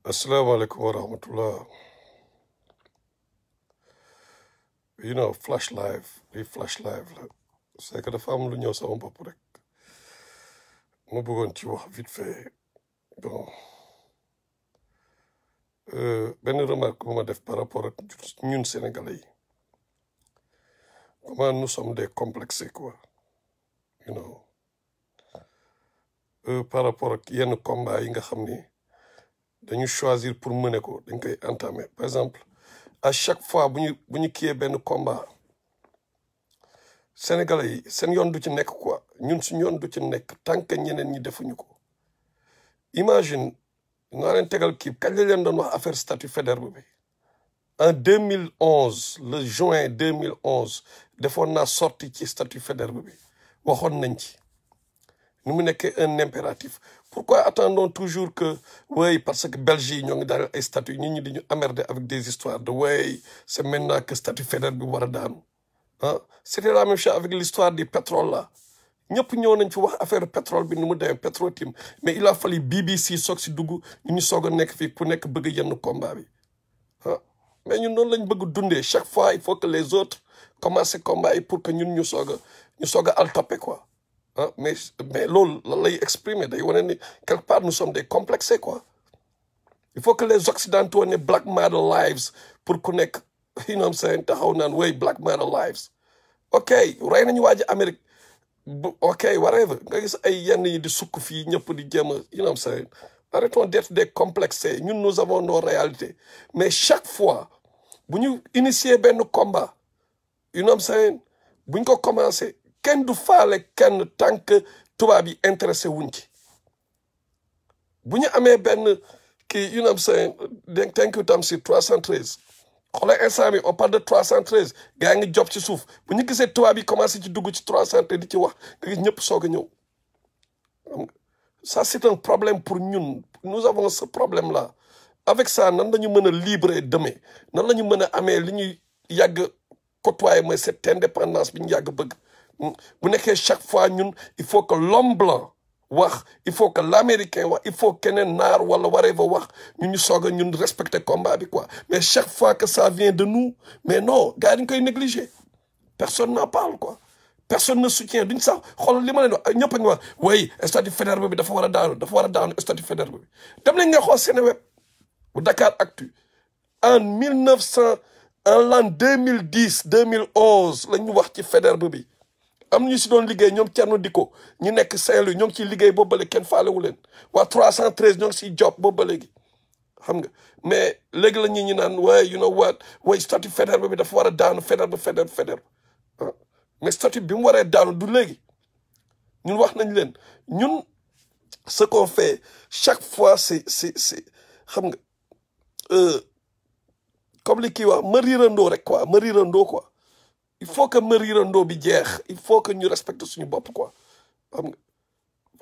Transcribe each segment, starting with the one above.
Assalamualaikum warahmatullah. Flash live, flash live la. C'est que dafa am lu ñëw sama bopp rek. Ma bëggoon ci wax vite fait. Bon, benn remarque bu ma def par rapport ak ñun Sénégalais yi. Comment nous sommes des complexés, quoi. You know. Par rapport ak yenn combat yi nga xam ni dañu choisir pour mener ko dañ koy entamer. Par exemple, à chaque fois bu ñu kiyee benn combat, Sénégalais yi seen yoon du ci nekk quoi. Ñun suñu yoon du ci nekk tant que ñeneen ñi defuñu ko. Imagine naa leen tegal kii kañ la leen doon wax affaire statut Faidherbe bi. En 2011 le juin 2011 defoon naa sorti ci statut Faidherbe bi waxoon nañ ci ni mu nekkee un impératif. Pourquoi attendons toujours que oui parce que Belgique ñoo ngi daal ay statut nit ñi di ñu emmerder avec des histoires de oui c'est maintenant que statut Faidherbe bi war a daanu ah c'était la même chose avec l'histoire du pétrole là. ñëpp ñëw nañ fi wax affaire pétrole bi ni mu demee Petro-Tim mais il a fallu BBC soog si dugg ñu soog a nekk fii ku nekk bëgg yenn combat bi ah mais ñun noonu lañ bëgg dundee chaque fois il faut que les autres commencent combat yi pour que ñun ñu soog a altopé quoi ah mais loolu lan lay exprimer day wane ni quelque part nous sommes des complexés quoi. Il faut que les occidentaux ne black matter lives pour ku nekk you know what I'm saying taxaw naan way black matter lives ok rey nañu waa ji Amérique ok whatever nga gis ay yenn yi di sukk fii ñëpp di jéem a you know what I'm saying arrêtons d'être des complexés ñun nous avons nos réalités mais chaque fois bu ñu initier benn combat you know what I'm saying bu ñu ko commencé kenn du faale kenn tant que tubaab yi intéressé wuñ ci bu ñu amee benn kii you know what I'm saying thank you tam si 313 xoolal instant bi on parle de 313 gars yi ngi job ci suuf bu ñu gisee tubaab yi commencé ci dugg ci 313 di ci wax nga gis ñëpp soog a ñëw ça c'est un problème pour ñun nous avons ce problème là avec ça nan la ñu mën a libérer demain nan la ñu mën a amee li ñuy yàgg côtoyer mooy cette indépendance bi ñu yàgg bëgg bu nekkee chaque fois ñun il faut que l'homme blanc wax il faut que l'américain wax il faut keneen naar wala whatever wax ñu soog a ñun respecter combat bi quoi mais chaque fois que ça vient de nous mais non gars yi dañ koy négliger personne n'en parle quoi personne ne soutient duñ sax xool li ma leen wax ñëpp a ngi wax oui statut Faidherbe bi dafa war a daanu statut Faidherbe bi dem nañ nga xool Seneweb bu Dakar Actu en 1900 en l'an 2010 2011 la ñu wax ci Faidherbe bi am ñu si doon liggéey ñoom Thierno Diko ñu nekk Saint-Louis ñoo ngi ciy liggéey boobu ba léegi kenn faalewu leen waa 313 ñoo ngi siy job boobu ba léegi xam nga mais léegi la ñi naan waaye you know what waaye statut Faidherbe bi dafa war a daanu Faidherbe ah mais statut bi mu waree daanu du léegi ñun wax nañ leen ñun ce qu'on fait chaque fois c'est xam nga comme li kii wax ma riirandoo rek quoi ma riirandoo quoi il faut que ma riirandoo bi jeex il faut que ñu respecte suñu bopp quoi xam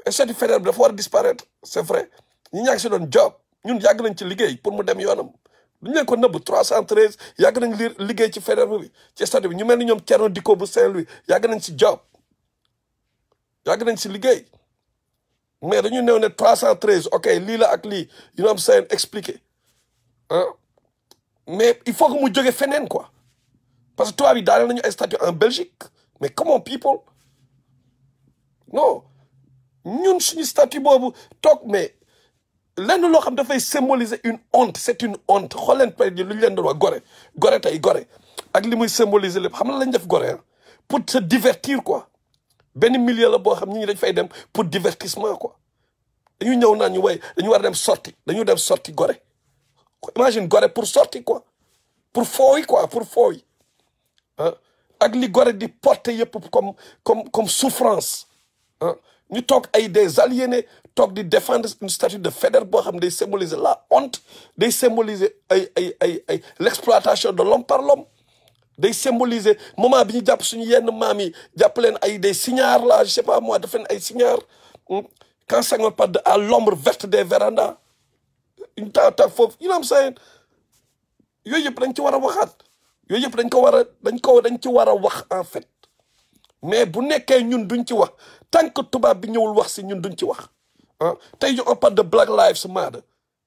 nga statut Faidherbe bi dafa war a disparaître c'est vrai ñi ñaa ngi si doon job ñun yàgg nañ ci liggéey pour mu dem yoonam duñu leen ko nëbb 313 yàgg nañ liggéey ci Faidherbe bi ci statut bi ñu mel ni ñoom Thierno Diko bu Saint-Louis yàgg nañ si job yàgg nañ si liggéey mais dañu néew ne 313 ok lii la ak lii you know what I'm saying expliqué ah mais il faut que mu jóge feneen quoi parce que tubaab yi daaneel nañu ay statut en Belgique mais comment people non ñun suñu statut boobu toog mais lenn loo xam dafay symboliser une honte c'est une honte xool leen pay lu ñu leen doon wax gore tey gore ak li muy symboliser lépp xam na lañ def gore pour se divertir quoi benn milieu la boo xam ñi dañ fay dem pour divertissement quoi dañu ñëw naan ñu way dañu war a dem sorti dañu dem sorti gore imagine gore pour sorti quoi pour fooy quoi pour fooy ah ak li gore di porter yëpp comme souffrance ah ñu toog ay des aliénés toog di défendre une statut de Faidherbe boo xam day symboliser la honte day symboliser ay l'exploitation de l'homme par l'homme day symboliser moment bi ñu jàpp suñu yenn maam yi jàpp leen ay des signares là je sais pas moi def leen ay signares quand Senghor parle de à l'ombre verte des vérandas une temps foofu you know what I'm saying yooyu yëpp dañ ci war a waxaat yooyu yëpp dañ ci war a wax en fait mais bu nekkee ñun duñ ci wax tant que tubaab bi ñëwul wax si ñun duñ ci wax ah tey on parle de Black Lives Matter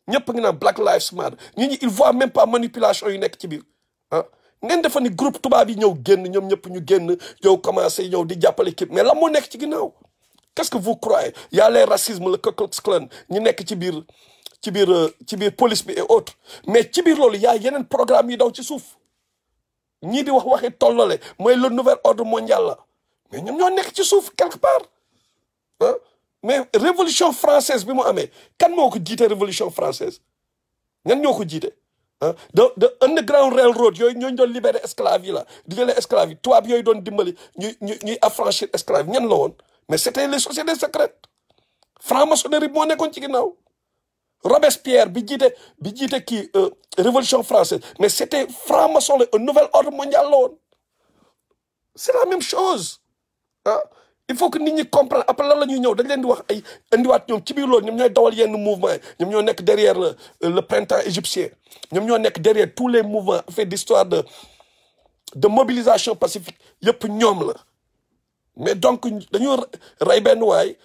ñëpp ngi naan Black Lives Matter ñi il voit même pas manipulation yu nekk ci biir ah ngeen defa ni groupe tubaab yi ñëw génn ñoom ñëpp ñu génn yow commencé ñëw di jàppale équipe mais lan moo nekk ci ginnaaw qu'est-ce que vous croyez y a les racismes le Ku Klux Klan ñu nekk ci biir police bi et autres mais ci biir loolu y a yeneen programme yi daw ci suuf ñii di waxi tollale mooy le nouvel ordre mondial la mais ñoom ñoo nekk ci suuf quelque part ah mais révolution française bi mu amee kan moo ko jiite révolution française ñan ñoo ko jiite ah de Underground Railroad yooyu ñooñu doon libéré esclaves yi la di jëlee esclaves yi tubaab yooyu doon dimbali ñuy affranchir esclaves ñan la woon mais c'était les sociétés secrètes franc-maçonnerie moo nekkoon ci ginnaaw Robespierre bi jiite kii révolution française mais c'était franc-maçon un nouvel ordre mondial la woon c'est la même chose ah il faut que nit ñi comprendre après lan la ñuy ñëw dañ leen di wax ay indiwaat ñoom ci biir loolu ñoom ñooy dawal yenn mouvement yi ñoom ñoo nekk derrière le printemps égyptien ñoom ñoo nekk derrière tous les mouvements fait d'histoire de mobilisation pacifique yëpp ñoom la mais donc dañu rey benn waay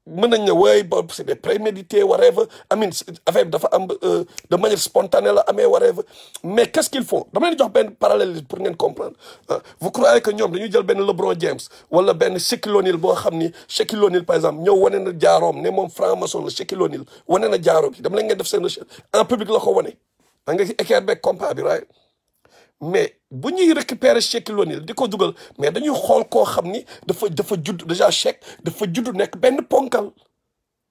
mën nañ ne waay ba c'est des prémédités whatever amin affaire bi dafa am de manière spontanée la amee whatever mais qu'est-ce qu'ils font dama leen jox benn parallèle pour ngeen comprendre vous croyez que ñoom dañuy jël benn LeBron James wala benn Shaquille O'Neal boo xam ni Shaquille O'Neal par exemple ñëw wane na jaaroom ne moom franc-maçon la Shaquille O'Neal wane na jaaro bi dama leen ngeen def seen recherche en public la ko wane da nga ci équerre beeg compas bi right mais bu ñuy récupérer Shaquille O'Neal di ko dugal mais dañuy xool koo xam ni dafa judd déjà Shaq dafa judd nekk benn ponkal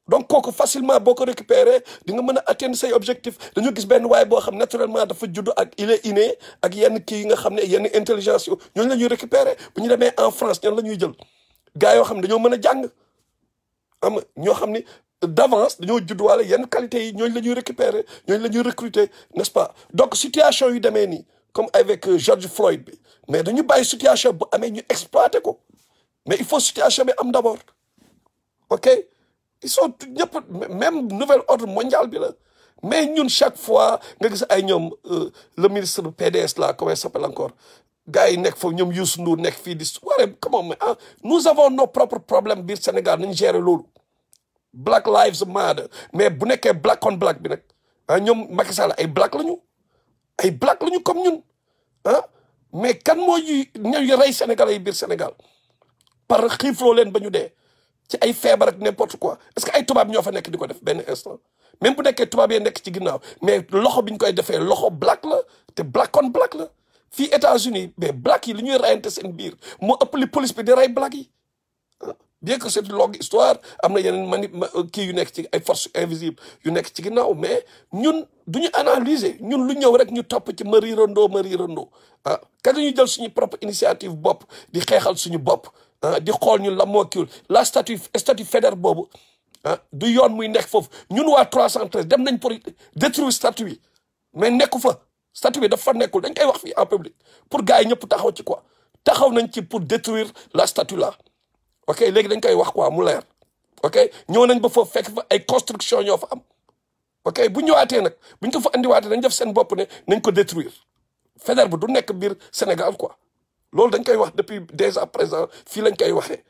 donc kooku facilement boo ko récupérer di nga mën a atteindre say objectifs dañu gis benn waaye boo xam naturellement dafa judd ak il est inné ak yenn kii yi nga xam ne yenn intelligence yu ñooñu la ñuy récupérer bu ñu demee en France ñan la ñuy jël gars yoo xam ne dañoo mën a jàng am ñoo xam ni d'avance dañoo judd wala yenn qualité yi ñooñu la ñuy récupérer ñooñu la ñuy recruter n'est-ce pas donc situation yu demee nii comme avec George Floyd bi mais dañu bàyyi situation bu amee ñu exploiter ko mais il faut situation bi am d'abord ok ils sont ñëpp même nouvel ordre mondial bi la mais ñun chaque fois nga gis ay ñoom le ministre PDS là comment il s'appelle encore gars yi nekk foofu ñoom Youssou Ndour nekk fii di waree comment mais nous avons nos propres problèmes biir Sénégal nañ gérer loolu Black Lives Matter mais bu nekkee black on black bi nag ñoom Macky Sall ay black lañu comme ñun mais kan moo ñuy rey Sénégalais yi biir Sénégal par xiifloo leen ba ñu dee ci ay feebar ak n'importe quoi est-ce que ay tubaab ñoo fa nekk di ko def benn instant même bu nekkee tubaab yee nekk ci ginnaaw mais loxo bi ñu koy defee loxo black la te black on black la fii États-Unis mais black yi li ñuy reyante seen biir moo ëpp li police bi di rey black yi bien que c'est une longue histoire am na yeneen kii yu nekk ci ay forces invisibles yu nekk ci ginnaaw mais ñun duñu analyser ñun lu ñëw rek ñu topp ci ma riirandoo kan ñu jël suñu propre initiative bopp di xeexal suñu bopp di xool ñun la moo kiiwul la statut fédéral boobu du yoon muy nekk foofu ñun waa 313 dem nañ pour détruire statut bi mais nekku fa statut bi dafa nekkul dañ koy wax fii en public pour gars yi ñëpp taxaw ci quoi taxaw nañ ci pour détruire la statut là ok léegi dañ koy wax quoi mu leer ok ñëw nañ ba foofu fekk fa ay construction ñoo fa am ok bu ñëwaatee nag buñ ko fa andiwaatee dañ def seen bopp ne nañ ko détruire fédéral bu du nekk biir Sénégal quoi loolu dañ koy wax depuis dès à présent fii lañ koy waxee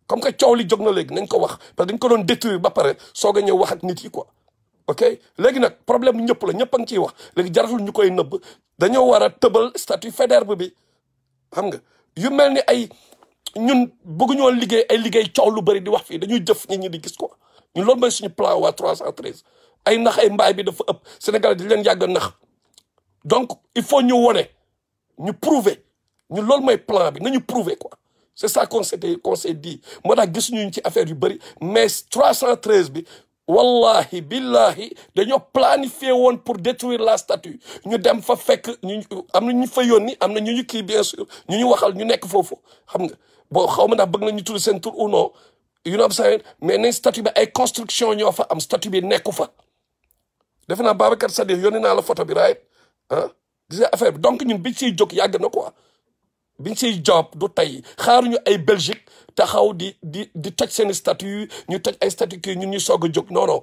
comme que coow li jóg na léegi nañ ko wax parce que dañ ko doon détruire ba pare soog a ñëw wax ak nit yi quoi ok léegi nag problème bu ñëpp la ñëpp a ngi ciy wax léegi jaratul ñu koy nëbb dañoo war a tëbal statut fédéral bi xam nga yu mel ni ay ñun bëgguñoo liggéey ay liggéey coow lu bëri di wax fii dañuy jëf nit ñi di gis quoi ñun loolu mooy suñu plan waa 313 ay nax ay mbaay bi dafa ëpp Sénégal di leen yàgg nax donc il faut ñu wone ñu prouver ñun loolu mooy plan bi nañu prouver quoi c'est ça qu'on s'est dit moo tax gisuñu ci affaire yu bëri mais 313 bi wallahi billahi dañoo planifié woon pour détruire la statue ñu dem fa fekk ñu am na ñu fa yónni am na ñu kii bien sûr ñu waxal ñu nekk foofu xam nga bon xaw ma ndax bëgg nañu tudd seen tur ou non you know what I'm saying mais nañ statue bi ay construction ñoo fa am statue bi nekku fa defe naa Babacar Sadikh yónni naa la photo bi right gis affaire bi donc ñun biñ siy jóg yàgg na quoi biñ siy job du tey xaaruñu ay Belgique taxaw di toj seen statut ñu toj ay statut kii ñun ñu soog a jóg non non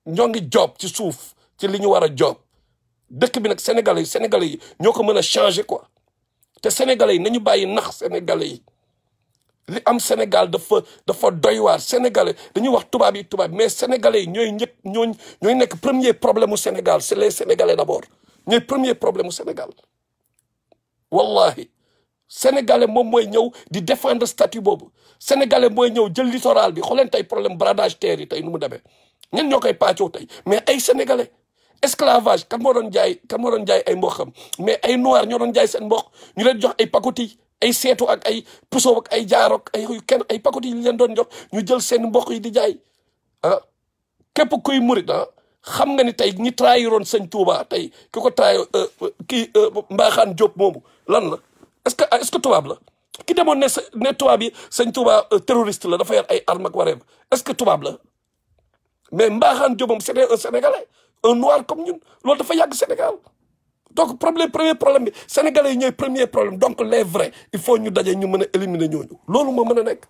ñoo ngi job ci suuf ci li ñu war a job dëkk bi nag sénégalais yi ñoo ko mën a changer quoi te sénégalais yi nañu bàyyi nax sénégalais yi li am Sénégal dafa doy waar sénégalais dañuy wax tubaab yi mais sénégalais yi ñooy nekk premier problème mu Sénégal c'est les sénégalais d'abord ñooy premier problème mu Sénégal wallahi sénégalais moom mooy ñëw di défendre statut boobu sénégalais mooy ñëw jël littoral bi xooleen tey problème bradage terre yi tey nu mu demee ñen ñoo koy pàccoo tey mais ay sénégalais esclavage kan moo doon jaay ay mboqam mais ay noir ñoo doon jaay seen mboq ñu leen jox ay pakoti ay seetu ak ay puso ak ay jaarok ay pakoti yi leen doon jox ñu jël seen mboq yi di jaay ah képp kuy murit xam nga ni tey ñi trahiroon sëñ Touba tey ki ko trahir Mbaxaan Diop moomu lan la est-ce que tubaab la ki demoon ne tubaab yi sëñ Touba terroriste la dafa yor ay armes ak wareem est-ce que tubaab la mais Mbaxaan Diop moom c'était un Sénégalais un noir comme ñun loolu dafa yàgg Sénégal donc premier problème bi sénégalais yi ñooy premier problème donc les vrais il faut ñu daje ñu mën a éliminer ñooñu loolu moo mën a nekk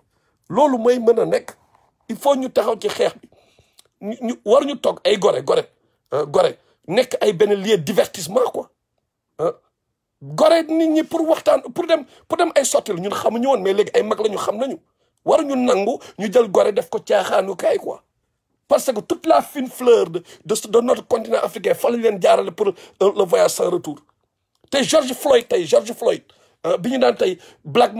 loolu mooy mën a nekk il faut ñu taxaw ci xeex bi ñu war ñu toog ay gore nekk ay benn lieu divertissement quoi gore nit ñi pour waxtaan pour dem ay sotti la ñun xamuñu woon mais léegi ay mag la ñu xam nañu waruñu nangu ñu jël gore def ko caaxaanu kaay quoi parce que toute la fine fleur de notre continent africain fa lañ leen jaarale pour le voyage sans retour te George Floyd bi ñu daan tey Black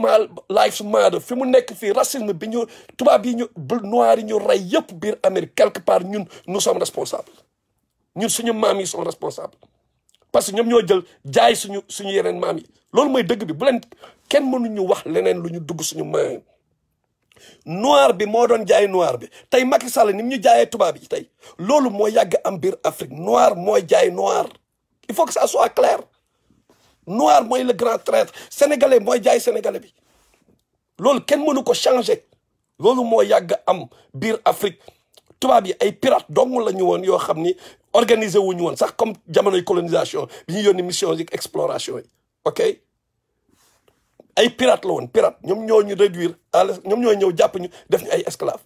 Lives Matter fi mu nekk fii racisme bi ñu tubaab yi ñu noir yi ñu rey yëpp biir Amérique quelque part ñun nous sommes responsables ñun suñu maam yi sont responsables parce que ñoom ñoo jël jaay suñu yeneen maam yi loolu mooy dëgg bi bu leen kenn mënuñu wax leneen lu ñu dugg suñu maam noir bi moo doon jaay noir bi tey Macky Sall ni mu ñu jaayee tubaab yi tey loolu moo yàgg am biir Afrique noir mooy jaay noir il faut que ça soit clair noir mooy le grand traître sénégalais mooy jaay sénégalais bi loolu kenn mënu ko changer loolu moo yàgg am biir Afrique tubaab yi ay pirate dong la ñu woon yoo xam ni organisé wuñu woon sax comme jamonoy colonisation bi ñu yónni mission yi exploration yi ok ay pirate la woon pirate ñoom ñoo ñu réduire ñoom ñoo ñëw jàpp ñu def ñu ay esclaves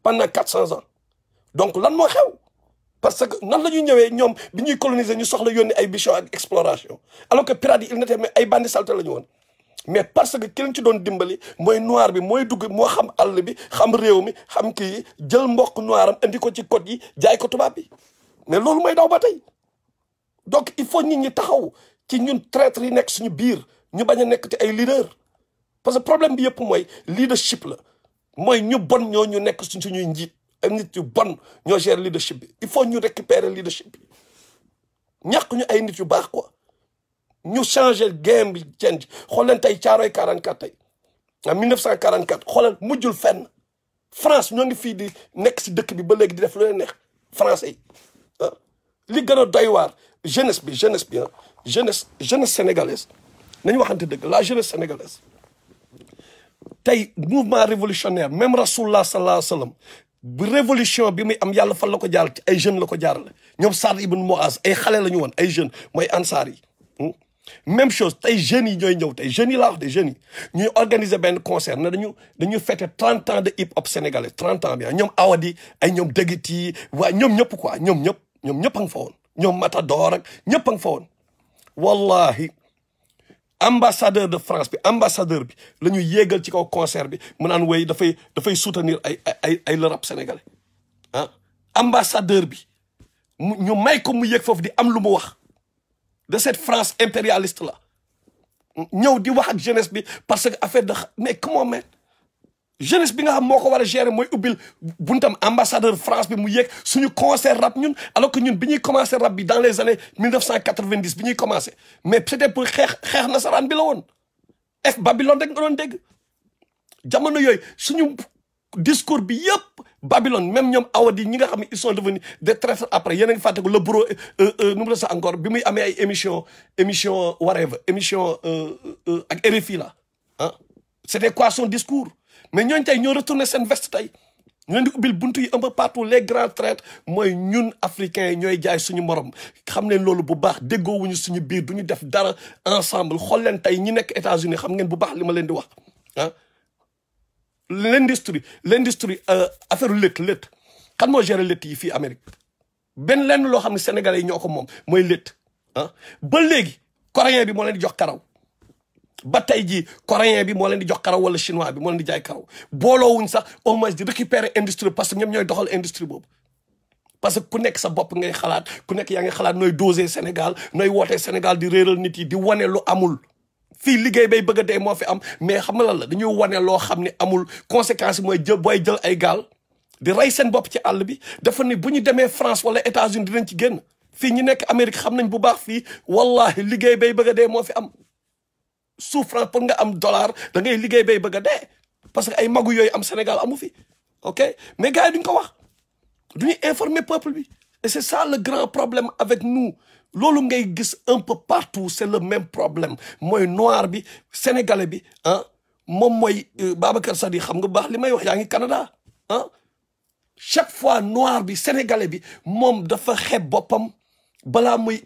pendant 400 ans donc lan moo xew parce que nan la ñuy ñëwee ñoom bi ñuy coloniser ñu soxla yónni ay mission ak exploration alors que pirates yi il n'était mais ay bandi salté la ñu woon mais parce que ki leen ci doon dimbali mooy noir bi mooy dugg moo xam àll bi xam réew mi xam kii jël mbokk noiram indi ko ci côte yi jaay ko tubaab bi mais loolu mooy daw ba tey donc il faut nit ñi taxaw ci ñun traître yi nekk suñu biir ñu bañ a nekk ci ay leader parce que problème bi yëpp mooy leadership la mooy ñu bon ñoo ñu nekk suñuy njiit ay nit yu bon ñoo gérer leadership bi il faut ñu récupérer leadership bi ñàkk ñu ay nit yu baax quoi ñu changer game bi change xool leen tey Caaroy 44 tey en 1944 xoolal mujjul fenn France ñoo ngi fii di nekk si dëkk bi ba léegi di def lu leen neex français yi li gën a doy waar jeunesse bi jeunesse sénégalaise nañu waxante dëgg la jeunesse sénégalaise tey mouvement révolutionnaire même Rasulullah sallallahu alayhi wa sallam bu révolution bi muy am yàlla fan la ko jaaral ci ay jeunes la ko jaarale ñoom Saad ibn Muaz ay xale la ñu woon ay jeunes mooy ansaar yi même chose tey jeunes yi ñooy ñëw tey jeunes yi laa wax de jeunes yi ñuy organiser benn concert ne dañu fêter 30 ans de hip hop sénégalais 30 ans bien ñoom Awadi ay ñoom Dëggit yi waa ñoom ñëpp quoi ñoom ñëpp a nga fa woon ñoom Matador ak ñëpp a nga fa woon wallahi ambassadeur de France bi ambassadeur bi la ñu yéegal ci kaw concert bi mu naan wéy dafay soutenir ay le rap sénégalais ambassadeur bi ñu may ko mu yéeg foofu di am lu mu wax de cette France impérialiste là ñëw di wax ak jeunesse bi parce que affaire de mais comment même jeunesse bi nga xam moo ko war a gérer mooy ubbil buntam ambassadeur France bi mu yéeg suñu concert rap ñun alors que ñun bi ñuy commencé rap bi dans les années 1990 bi ñuy commencé mais c'était pour xeex nasaraan bi la woon Babylone rek nga doon dégg jamono yooyu suñu discours bi yëpp Babylone même ñoom Awadi ñi nga xam ne ils sont devenus des traîtres après yéen a ngi fàtte ko le bureau nu mu la sax encore bi muy amee ay émission whatever émission ak RFI là c'était quoi son discours mais ñooñu tey ñoo retourné seen veste tey ñu leen di ubbil buntu yi un peu partout les grands traîtres mooy ñun africains yi ñooy jaay suñu morom xam leen loolu bu baax déggoowuñu suñu biir du ñu def dara ensemble xool leen tey ñi nekk États-Unis xam ngeen bu baax li ma leen di wax l'industrie affaire létt kan moo géré létt yi fii Amérique benn lenn loo xam ne sénégalais yi ñoo ko moom mooy létt ba léegi coréen bi moo leen di jox karaw ba tey jii coréen bi moo leen di jox karaw wala chinois bi moo leen di jaay karaw booloowuñ sax au moins di récupérer industrie parce que ñoom ñooy doxal industrie boobu parce que ku nekk sa bopp ngay xalaat ku nekk yaa ngi xalaat nooy doser Sénégal nooy wootee Sénégal di réeral nit yi di wane lu amul fii liggéey bay bëgg a dee moo fi am mais xam nga lan la dañuy wane loo xam ne amul conséquence mooy booy jël ay gaal di rey seen bopp ci àll bi dafa ni bu ñu demee France wala États-Unis dinañ ci génn fii ñu nekk Amérique xam nañ bu baax fii wallahi liggéey bay bëgg a dee moo fi am souffrance pour nga am dollar da ngay liggéey bay bëgg a dee parce que ay magu yooyu am Sénégal amu fi ok mais gars yi duñ ko wax duñu informer peuple bi et c'est ça le grand problème avec nous loolu ngay gis un peu partout c'est le même problème mooy noir bi sénégalais bi ah moom mooy Babacar Sadi xam nga baax li may wax yaa ngi Canada ah chaque fois noir bi sénégalais bi moom dafa xeeb boppam balaa muy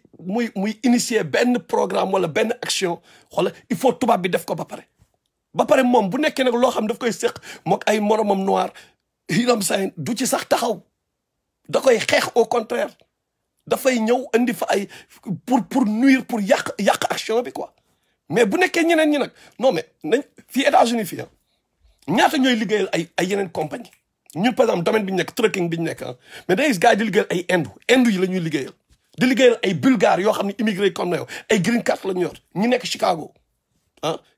initier benn programme wala benn action xoolal il faut tubaab bi def ko ba pare moom bu nekkee nag loo xam daf koy séq mook ay moromam noir hiram sayn du ci sax taxaw da koy xeex au contraire dafay ñëw indi fa ay pour nuire pour yàq action bi quoi mais bu nekkee ñeneen ñi nag non mais nañ fii États-Unis fii ñaata ñooy liggéeyal ay yeneen compagnie ñun par exemple domaine bi ñu nekk trucking bi ñu nekk mais day gis gars yi di liggéeyal ay indu yi la ñuy liggéeyal di liggéeyal ay bulgares yoo xam ne immigré comme na yow ay green card la ñu yor ñu nekk Chicago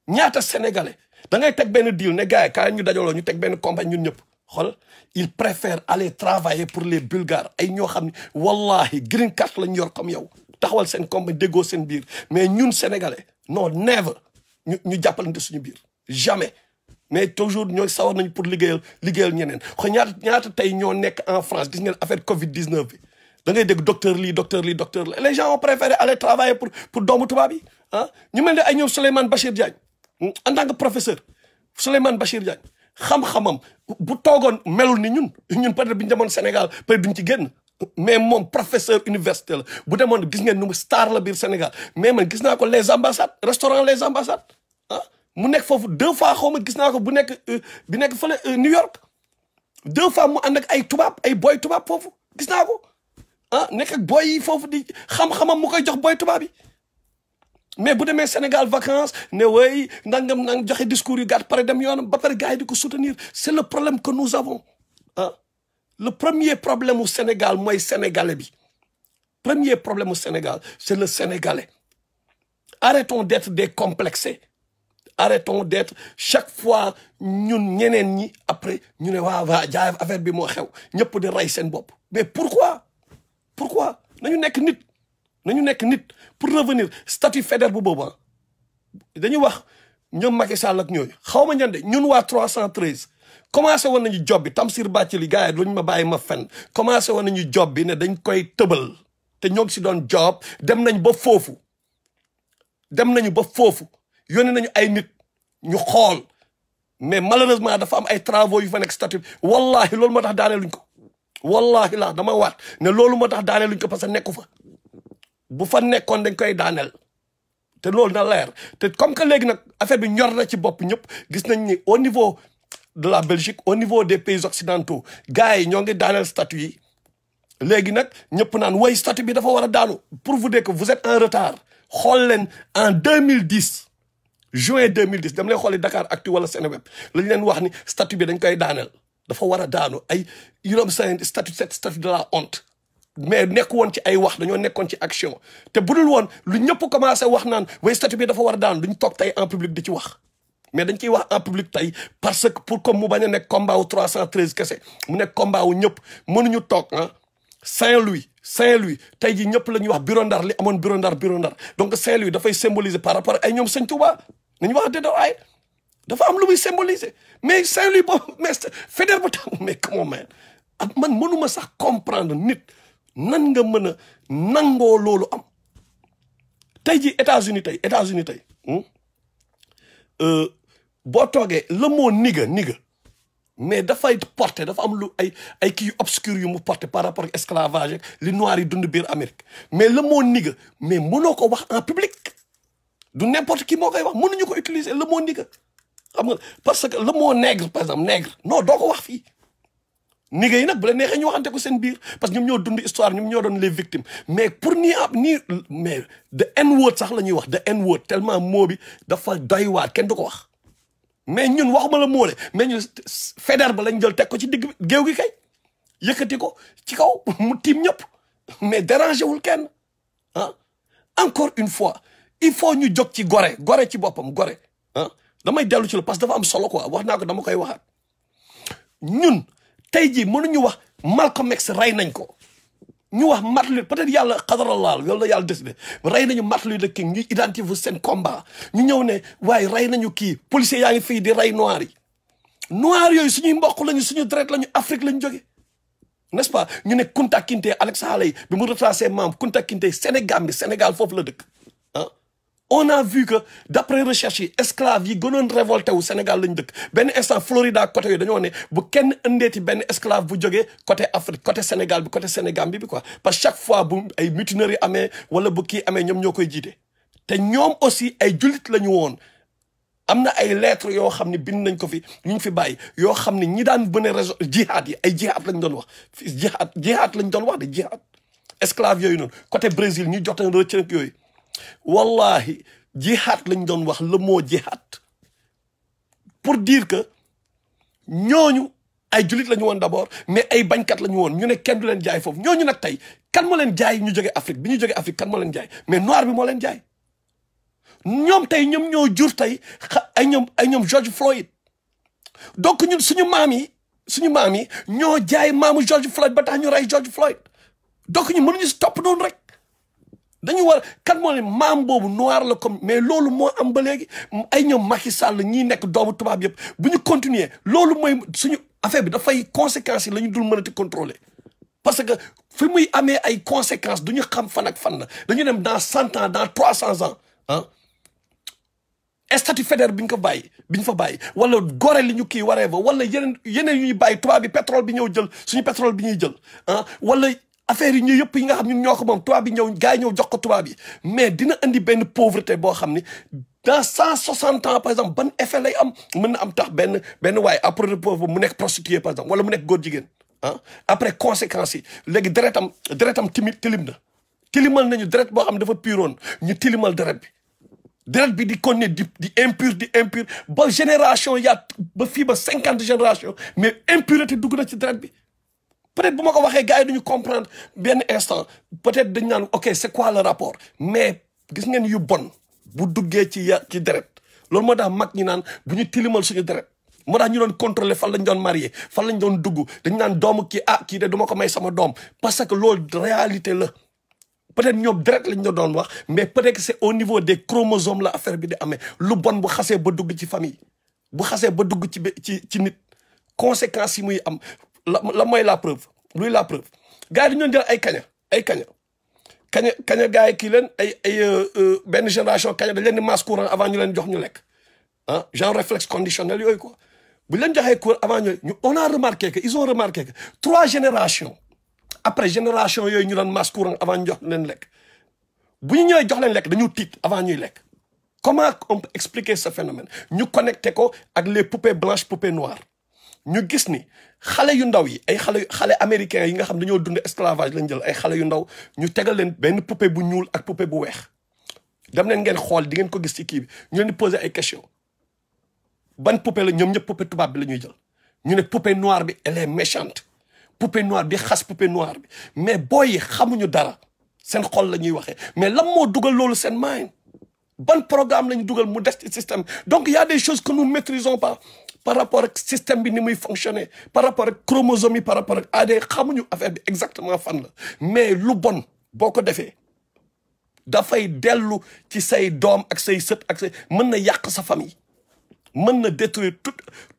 ñaata sénégalais da ngay teg benn deal ne gars yi kaay ñu dajaloo ñu teg benn compagnie ñun ñëpp xool ils préfèrent aller travailler pour les bulgares ay ñoo xam ne wallahi green card la ñu yor comme yow taxawal seen compagnie déggoo seen biir mais ñun sénégalais non never ñu jàppalante suñu biir jamais mais toujours ñooy sawar nañu pour liggéeyal ñeneen xool ñaata tey ñoo nekk en France gis ngeen affaire Covid 19 bi da ngay dégg docteur lii les gens ont préféré aller travailler pour doomu tubaab yi ñu mel ne ay ñoom Souleymane Bachir Diagne en tant que professeur Souleymane Bachir Diagne xam-xamam bu toogoon melul ni ñun peut-être bi ñu demoon Sénégal peut-être duñ ci génn mais moom professeur université la bu demoon gis ngeen nu mu star la biir Sénégal mais man gis naa ko les ambassades restaurant les ambassades mu nekk foofu 2 fois xaw ma gis naa ko bi nekk fële New York 2 fois mu ànd ak ay tubaab ay boy tubaab foofu gis naa ko nekk ak boy yi foofu di xam-xamam mu koy jox boy tubaab yi mais bu demee Sénégal vacances ne way nangam joxe discours yu gàtt pare dem yoonam ba pare gars yi di ko soutenir c'est le problème que nous avons le premier problème au Sénégal mooy sénégalais bi premier problème au Sénégal c'est le sénégalais arrêtons d'être décomplexés arrêtons d'être chaque fois ñun ñeneen ñi après ñu ne waa jaay affaire bi moo xew ñëpp di rey seen bopp mais pourquoi nañu nekk nit pour revenir statut fédéral bu boobu dañuy wax ñoom Macky Sall ak ñooyu xaw ma ñande ñun waa 313 commencé woon nañu job bi Tamsir Bathily gars yi duñu ma bàyyi ma fen commencé woon nañu job bi ne dañ koy tëbal te ñoo ngi si doon job dem nañu ba foofu yónnee nañu ay nit ñu xool mais malheureusement dafa am ay travaux yu fa nekk statut wallahi loolu moo tax daaneeluñ ko wallahi la dama waat ne loolu moo tax daaneeluñ ko parce que nekku fa bu fa nekkoon dañ koy daaneel te loolu na leer te comme que léegi nag affaire bi ñor na ci bopp ñëpp gis nañ ni au niveau de la Belgique au niveau des pays occidentaux gars yi ñoo ngi daaneel statut yi léegi nag ñëpp naan way statut bi dafa war a daanu pour vous dire que vous êtes en retard xool leen en 2010 juin 2010 dama lay xooli Dakar Actu wala Seneweb lañ leen wax ni statut bi dañ koy daaneel dafa war a daanu ay yurom seen statut de la honte mais nekk woon ci ay wax dañoo nekkoon ci action te budul woon lu ñëpp commencé wax naan way statut bi dafa war a daanu duñ toog tey en public di ci wax mais dañ ciy wax en public tey parce que pour comme mu bañ a nekk combat wu 313 kese mu nekk combat wu ñëpp mënuñu toog Saint-Louis tey jii ñëpp la ñuy wax Bureau Ndar li amoon Bureau Ndar donc Saint-Louis dafay symboliser par rapport ay ñoom Sëñ Touba nañu wax dëgg ay dafa am lu muy symboliser mais Saint-Louis boobu mais fédère ba tam mais comment man ak man mënuma sax comprendre nit nan nga mën a nangoo loolu am tey jii États-Unis tey boo toogee le mot niga mais dafay porter dafa am lu ay kii yu obscur yu mu porter par rapport ak esclavage li noir yi dund biir Amérique mais le mot niga mais mënoo ko wax en public du n'importe qui moo koy wax mënuñu ko utiliser le mot niga xam nga parce que le mot nègre par exemple nègre non doo ko wax fii nigga yi nag bu la neexee ñu waxante ko seen biir parce que ñoom ñoo dund histoire ñoom ñoo doon les victimes mais pour mais the N-word sax la ñuy wax the N-word tellement moo bi dafa doy waar kenn du ko wax mais ñun waxuma la moo de mais ñun Faidherbe ba lañ jël teg ko ci digg géew gi kay yëkkati ko ci kaw mu tiim ñëpp mais dérangé wul kenn ah encore une fois il faut ñu jóg ci gore ci boppam gore ah damay dellu ci la parce que dafa am solo quoi wax naa ko dama koy waxaat ñun tey jii mënuñu wax Malcolm X rey nañ ko ñu wax Martin Luther peut-être yàlla xadaralaal loolu la yàlla décidé rey nañu Martin Luther King ñuy identifier seen combat ñu ñëw ne waaye rey nañu kii policiers yaa ngi fii di rey noir yi noir yooyu suñuy mbokk lañu suñu deret lañu Afrique lañu jóge n'est-ce pas ñu ne Kunta Kinte Alex Haley bi mu retracé maam Kunta Kinte Sénégal foofu la dëkk ah on a vu que d'après recherche yi esclaves yi gënoon révolté wu Sénégal lañ dëkk benn instant Florida côté yooyu dañoo ne bu kenn indeeti benn esclave bu jógee côté Afrique côté Sénégal bi côté Sénégambie bi quoi parce que chaque fois bu ay mutinerie amee wala bu kii amee ñoom ñoo koy jiite te ñoom aussi ay jullit la ñu woon am na ay lettres yoo xam ne bind nañ ko fi ñu fi bàyyi yoo xam ne ñi daan bëne réseau jihaad yi ay jihaad lañ doon wax jihaad lañ doon wax de jihaad esclave yooyu noonu côté Brésil ñu jotoon rëcc yooyu wallahi jihaad lañ doon wax le mot jihaad pour dire que ñooñu ay jullit la ñu woon d'abord mais ay bañkat la ñu woon ñu ne kenn du leen jaay foofu ñooñu nag tey kan moo leen jaay ñu jóge Afrique bi ñu jóge Afrique kan moo leen jaay mais noir bi moo leen jaay ñoom tey ñoom ñoo jur tey ay ñoom George Floyd donc ñun suñu maam yi ñoo jaay maamu George Floyd ba tax ñu rey George Floyd donc ñu mënuñu si topp noonu rek dañu war kan moo leen maam boobu noir la comme mais loolu moo am ba léegi ay ñoom Macky Sall ñii nekk doomu tubaab yëpp bu ñu continuer loolu mooy suñu affaire bi dafay conséquences yi la ñu dul mënati contrôler parce que fi muy amee ay conséquences du ñu xam fan ak fan la dañu dem dans 100 ans dans 300 ans ah statut Faidherbe bi ñu fa bàyyi wala gore li ñu kii waree ba wala yeneen yu ñuy bàyyi tubaab bi pétrole bi ñëw jël suñu pétrole bi ñuy jël ah wala affaire yi ñu yëpp yi nga xam ñun ñoo ko moom tubaab bi ñëw gars yi ñëw jox ko tubaab yi mais dina indi benn pauvreté boo xam ni dans 160 ans par exemple ban effet lay am mën na am tax benn waaye après pauvre mu nekk prostituée par exemple wala mu nekk góor jigéen ah après conséquences yi léegi deretam tilim na tilimal nañu deret boo xam dafa puroon ñu tilimal deret bi di continuer di impur ba génération yaa ba fii ba 50 génération mais impureté dugg na ci deret bi peut-être bu ma ko waxee gars yi duñu comprendre benn instant peut-être dañ naan ok c'est quoi le rapport mais gis ngeen yu bon bu duggee ci deret loolu moo tax mag ñi naan bu ñu tilimal suñu deret moo tax ñu doon contrôler fan lañ doon marié fan lañ doon dugg dañ naan doomu kii de duma ko may sama doom parce que loolu réalité la peut-être ñoom deret lañ doon wax mais peut-être que c'est au niveau des chromosomes la affaire bi di amee lu bon bu xasee ba dugg ci famille bu xasee ba dugg ci nit conséquences yi muy am la mooy la preuve luy la preuve gars yi dañu doon jël ay kaña gars yi kii leen benn génération kaña dañ leen di masse courant avant ñu leen jox ñu lekk ah genre réflexe conditionnel yooyu quoi bu leen joxee cours avant on a remarqué que ils ont remarqué que 3 générations après génération yooyu ñu doon masse courant avant ñu jox leen lekk bu ñu ñëwee jox leen lekk dañu tiit avant ñuy lekk comment on peut expliquer ce phénomène ñu connecté ko ak les poupées blanches poupées noires ñu gis ni xale yu ndaw yi ay xale américains yi nga xam dañoo dund esclavage lañ jël ay xale yu ndaw ñu tegal leen benn poupée bu ñuul ak poupée bu weex dem leen ngeen xool di ngeen ko gis ci kii bi ñu leen di poser ay questions ban poupée la ñoom ñëpp poupée tubaab bi la ñuy jël ñu ne poupée noire bi elle est méchante poupée noire bi xas poupée noire bi mais booy yi xamuñu dara seen xol la ñuy waxee mais lan moo dugal loolu seen mind ban programme la ñu dugal mu des ci système donc il y a des choses que nous maîtrisons pas par rapport ak système bi ni muy fonctionner par rapport ak chromosome yi par rapport ak ADN xamuñu affaire bi exactement fan la mais lu bon boo ko defee dafay dellu ci say doom ak say sët ak say mën na yàq sa famille mën na détruire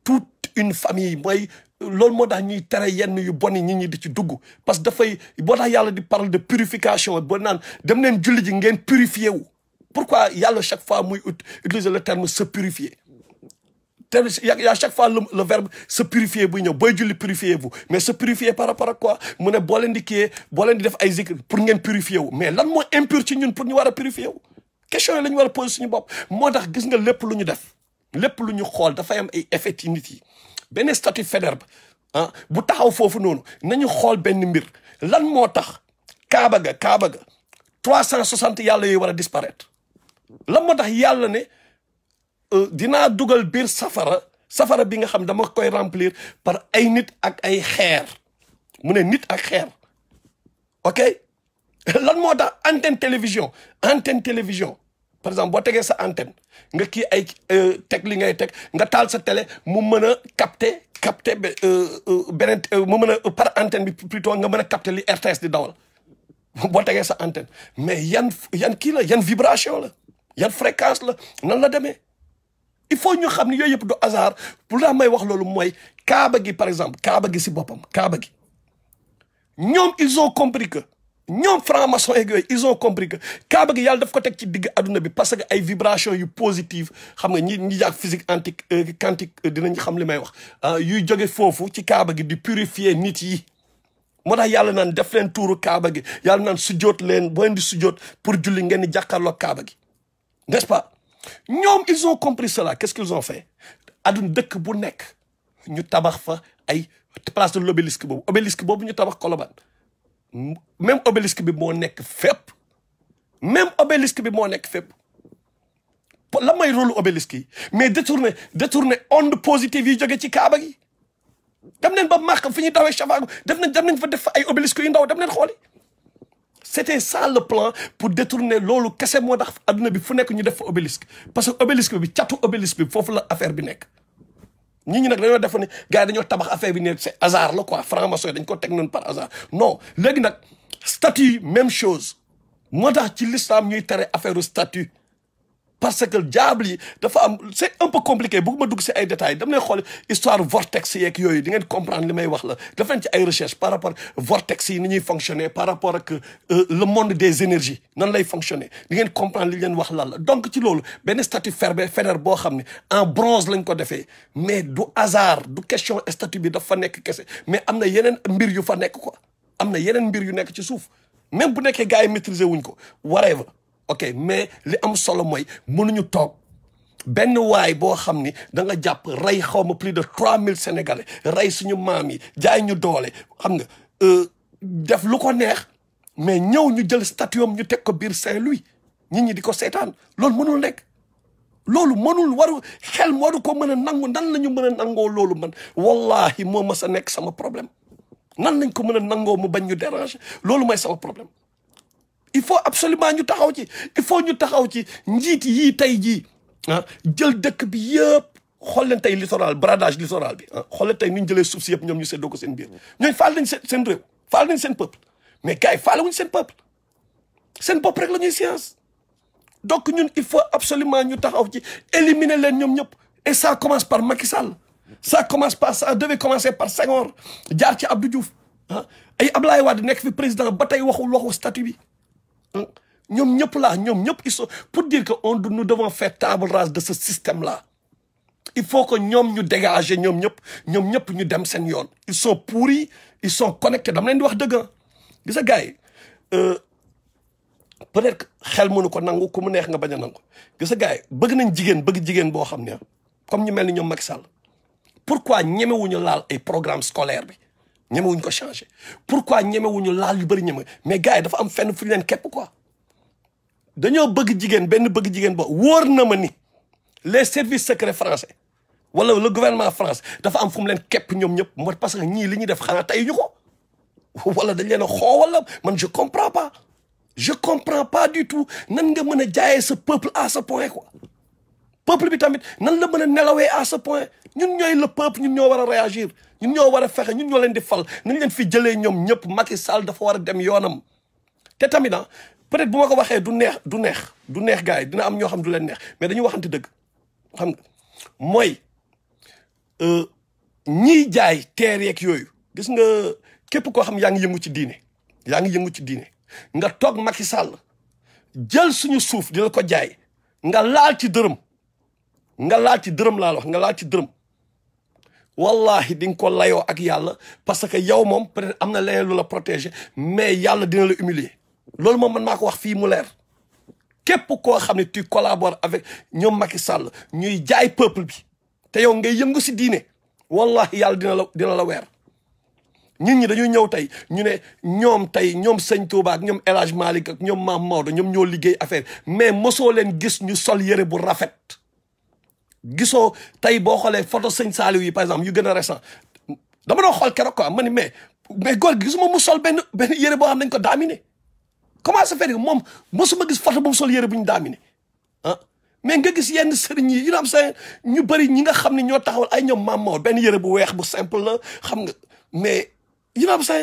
toute une famille mooy loolu moo tax ñuy tere yenn yu bon yi nit ñi di ci dugg parce que dafay boo tax yàlla di parle de purification boo naan dem leen julli ji ngeen purifier wu pourquoi yàlla chaque fois muy utiliser le terme se purifier te y a chaque fois le verbe se purifier buy ñëw booy julli purifiez-vous mais se purifier par rapport ak quoi mu ne boo leen di kiyee boo leen di def ay zikr pour ngeen purifier wu mais lan moo impur ci ñun pour ñu war a purifier wu question yi la ñu war a poser suñu bopp moo tax gis nga lépp lu ñu def lépp lu ñu xool dafay am ay effets ci nit yi benn statut Faidherbe ah bu taxaw foofu noonu nañu xool benn mbir lan moo tax Kaaba ga 360 yàlla yooyu war a disparaître lan moo tax yàlla ne dinaa dugal biir safara bi nga xam dama koy remplir par ay nit ak ay xeer mu ne nit ak xeer ok lan moo tax antenne télévision par exemple boo tegee sa antenne nga kii ay teg li ngay teg nga taal sa télé mu mën a capter beneen mu mën a par antenne bi plutôt nga mën a capter li RTS di dawal boo tegee sa antenne mais yan kii la yan vibration la yan fréquence la nan la demee il faut ñu xam ne yooyu yëpp du hasard pour la may wax loolu mooy kaaba gi par exemple kaaba gi si boppam kaaba gi ñoom ils ont compris que ñoom franc-maçon yeeg yooyu ils ont compris que kaaba gi yàlla daf ko teg ci digg adduna bi parce que ay vibration yu positive xam nga ñi jàng physique quantique dinañ xam li may wax yuy jóge foofu ci kaaba gi di purifier nit yi moo tax yàlla naan def leen tuuru kaaba gi yàlla naan sujjoot leen boo leen di sujjoot pour julli ngeen di jàkkaarloo kaaba gi n'est-ce pas ñoom ils ont compris cela qu'est-ce qu'ils ont fait adduna dëkk bu nekk ñu tabax fa ay place de l'obélisque boobu ñu tabax Colobane même obélisque bi moo nekk fépp la may rôle obélisque yi mais détourner onde positive yi jóge ci kaaba gi dem nañ ba Makka fi ñuy dawee Chafago dem nañ fa def ay obélisque yu ndaw dem nañ xooli c'était ça le plan pour détourner loolu kese moo tax adduna bi fu nekk ñu def fa obélisque parce que obélisque bi catu obélisque bi foofu la affaire bi nekk ñi nag dañoo def ni gars yi dañoo tabax affaire bi ne c'est hasard la quoi franc-maçon dañ ko teg noonu par hasard non léegi nag statut même chose moo tax ci l'islam ñuy tere affaire statut parce que diable yi dafa am c'est un peu compliqué bëgguma dugg si ay détails dam lay xool histoire vortex yeeg yooyu di ngeen comprendre li may wax la daf leen ci ay recherche par rapport vortex yi ni ñuy fonctionner par rapport ak le monde des énergies nan lay fonctionner di ngeen comprendre li leen wax lan la donc ci loolu benn statut fédère boo xam ne en bronze lañ ko defee mais du hasard du question statut bi dafa nekk kese mais am na yeneen mbir yu fa nekk quoi am na yeneen mbir yu nekk ci suuf même bu nekkee gars yi maîtriser wuñ ko whatever ok mais li am solo mooy mënuñu toog benn waay boo xam ni da nga jàpp rey xaw ma plus de 3000 sénégalais rey suñu maam yi jaay ñu doole xam nga def lu ko neex mais ñëw ñu jël statut am ñu teg ko biir Saint-Louis nit ñi di ko seetaan loolu mënul nekk loolu xel waru ko mën a nangu nan la ñu mën a nangoo loolu man wallahi moo mas a nekk sama problème nan lañ ko mën a nangoo mu bañ ñu déranger loolu mooy sama problème il faut absolument ñu taxaw ci njiit yii tey jii jël dëkk bi yëpp xool leen tey littoral bradage littoral bi xool leen tey ni ñu jëlee suuf si yëpp ñoom ñu seddoo ko seen biir ñooñu faal nañ seen réew faal nañ seen peuple mais gars yi faale wuñ seen peuple seen bopp rek la ñuy science donc ñun il faut absolument ñu taxaw ci éliminer leen ñoom ñëpp et ça commence par Macky Sall ça devait commencer par Senghor jaar ci Abdou Diouf ay Ablaye Wade nekk fi président ba tey waxu statut bi ñoom ñëpp ils sont pour dire que nous devons faire table rase de ce système là il faut que ñoom ñu dégager ñoom ñëpp ñu dem seen yoon ils sont pourris ils sont connectés dama leen di wax dëgg gis nga gars yi peut-être xel mënu ko nangu ku mu neex nga bañ a nangu gis nga gars yi bëgg jigéen boo xam ne comme ñu mel ni ñoom Macky Sall pourquoi ñemewuñu laal ay programme scolaire bi ñemewuñu ko changer pourquoi ñemewuñu laal yu bëri mais gars yi dafa am fenn fu ñu leen képp quoi dañoo bëgg jigéen boo wóor na ma ni les services secrets français wala le gouvernement France dafa am fu mu leen képp ñoom ñëpp moo parce que ñii li ñuy def xanaa tey ñu ko wala dañ leen a xoo wala man je comprends pas du tout nan nga mën a jaayee ce peuple à ce point quoi peuple bi tamit nan la mën a nelawee à ce point ñun ñooy le peuple ñun ñoo war a réagir ñun ñoo war a fexe ñun ñoo leen di fal nañ leen fi jëlee ñoom ñëpp Macky Sall dafa war a dem yoonam te tamit peut-être bu ma ko waxee du neex gars yi dina am ñoo xam du leen neex mais dañuy waxante dëgg xam nga mooy ñiy jaay teer yeeg yooyu gis nga képp koo xam yaa ngi yëngu ci diine nga toog Macky Sall jël suñu suuf di la ko jaay nga laal ci dërëm laa wax nga laal ci dërëm wallahi di nga ko layoo ak yàlla parce que yow moom peut-être am na leneen lu la protéger mais yàlla dina la humilier loolu moom man maa ko wax fii mu leer képp koo xam ne tu collabores avec ñoom Macky Sall ñuy jaay peuple bi te yow ngay yëngu si diine wallahi yàlla dina la weer nit ñi dañuy ñëw tey ñu ne ñoom tey ñoom Sëñ Touba ak ñoom El Hadj Malick ak ñoom Maam Maodo ñoom ñoo liggéey affaire mais mosoo leen gis ñu sol yére bu rafet. gisoo tey boo xoolee photo Sëñ Saliou yi par exemple yu gën a récent dama doon xool keroog quoi ma ni mais góor gi gisuma mu sol benn yére boo xam ne dañ ko daaminé. comment ça fait moom mosuma gis photo bu mu sol yére bu ñu daaminé ah mais nga gis yenn sëriñ yi am sa ñu bëri ñi nga xam ne ñoo taxawal ay ñoom Maam Maodo benn yére bu weex bu simple la xam nga mais am sa